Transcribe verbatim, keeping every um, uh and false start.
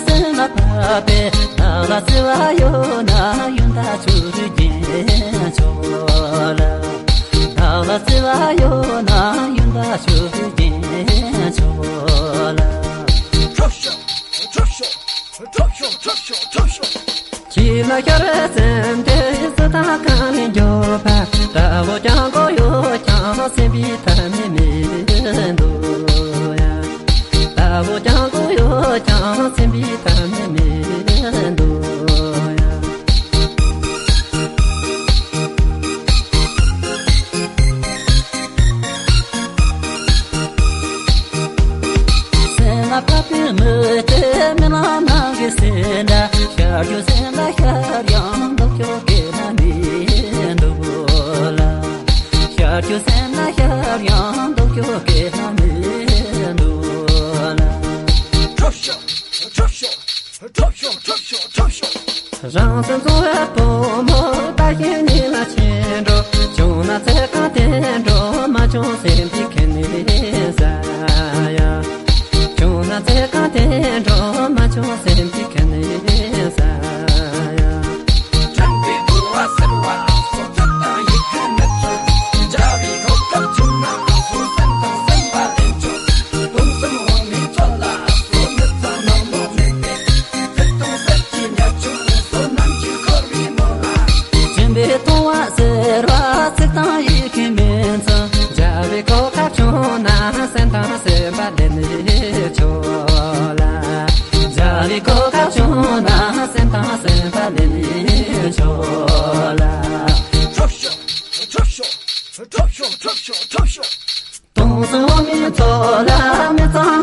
སེམས་ལ་བབས་པས་བདག་ལ་བརྩེ་བ་ཡོད་ན་ཡོན་བདག་མཆོག་ཏུ་རྒྱན་ཆོག་ལ། བདག་ལ་བརྩེ་བ་ཡོད་ན་ཡོན་བདག་མཆོག་ཏུ་རྒྱན་ཆོག་ལ། ཁྲོ་ཤོག་ཁྲོ་ཤོག་ཁྲོ་ཤོག་ཁྲོ་ཤོག་ཁྲོ་ཤོག་ཁྱེད་ལ་ཤར་སེམས་དེ་སུ་དང་གང་ལས་འགྱོད་པ། ལྟ་བུ་ཀྱང་གོ་ཡོད་ཀྱང་སེམས་པའི་ཐ་མི་མི་འདུག་ཡ། ལྟ་བུ་ཀྱང་གོ་ཡོད་ཀྱང་སེམས་པའི་ཐ་མི་མི་འདུག་ཡ། སེམས་ལ་བབས་པའི་མུ་སྟེགས་མི་ལ་ནང་གི་སེམས་འདྲ། ཤར་རྒྱུ་སེམས་ལ་ཤར་ཡང་ལྡོག་རྒྱུ་གེ་ལ་མི་འདུག་ལ། ཤར་རྒྱུ་སེམས་ལ་ཤར་ཡང་ལྡོག་རྒྱུ་གེ་ལ་མི་འདུག་ལ། ཁྲོ་ཤོག་ཁྲོ་ཤོག་ཁྲོ་ཤོག་ཁྲོ་ཤོག་ཁྲོ་ཤོག་རང་སེམས་གཙོ་བའི་བུ་མོ་ལྟ་བཞིན་ཉིད་ལ་ཆེན་འགྲོ། བྱུང་ན་ཚེ་གང་བརྟན་འགྲོ། མ་བྱུང་སེམས་ཀྱི་ཁེ་ནས་ཟ་ཡ། བྱུང་ན་ཚེ་གང་བརྟན་འགྲོ། མ་བྱུང་སེམས་ཀྱི་ཁེ་ནས་ཟ་ཡ། དྲན་པའི་དུ་བ་སེར་བ་སོགས་ཚོད་དང་ཡིད་ཁུལ་མི་ཚོར། འཇའ་བའི་གོ་སྐབས་བྱུང་ན་སོ་སེམས་དང་སེམས་པ་ལེན་ཆོག་སྡོམ་གསུམ་འོག་མའི་ཚོད་ལ་སོ་མི་ཚང་ནང་ནོར་མེད་པས། ཚིག་དང་སེམས་ཀྱི་ཉ་ཆུང་སོ་ནམ་གྱི་འཁོར་བའི་མོ་ལ། སྦྱིན་པའི་ལྟུང་བ་སེལ་བ་ཚིག་དང་ཡིད་ཀྱི་མིན་ཚང་། འཇའ་བའི་གོ་སྐབས་བྱུང་ན་སེམས་དང་སེམས་པ་ལེན་ཆོག་ལ། འཇའ་བའི་གོ་སྐབས་བྱུང་ན་སེམས་དང་སེམས་པ་ལེན་ཆོག་ལ། ཁྲོ་ཤོག་ཁྲོ་ཤོག་ཁྲོ་ཤོག་ཁྲོ་ཤོག་ཁྲོ་ཤོག་སྡོམ་གསུམ་འོག་མའི་ཚོད་ལ་མི་ཚང་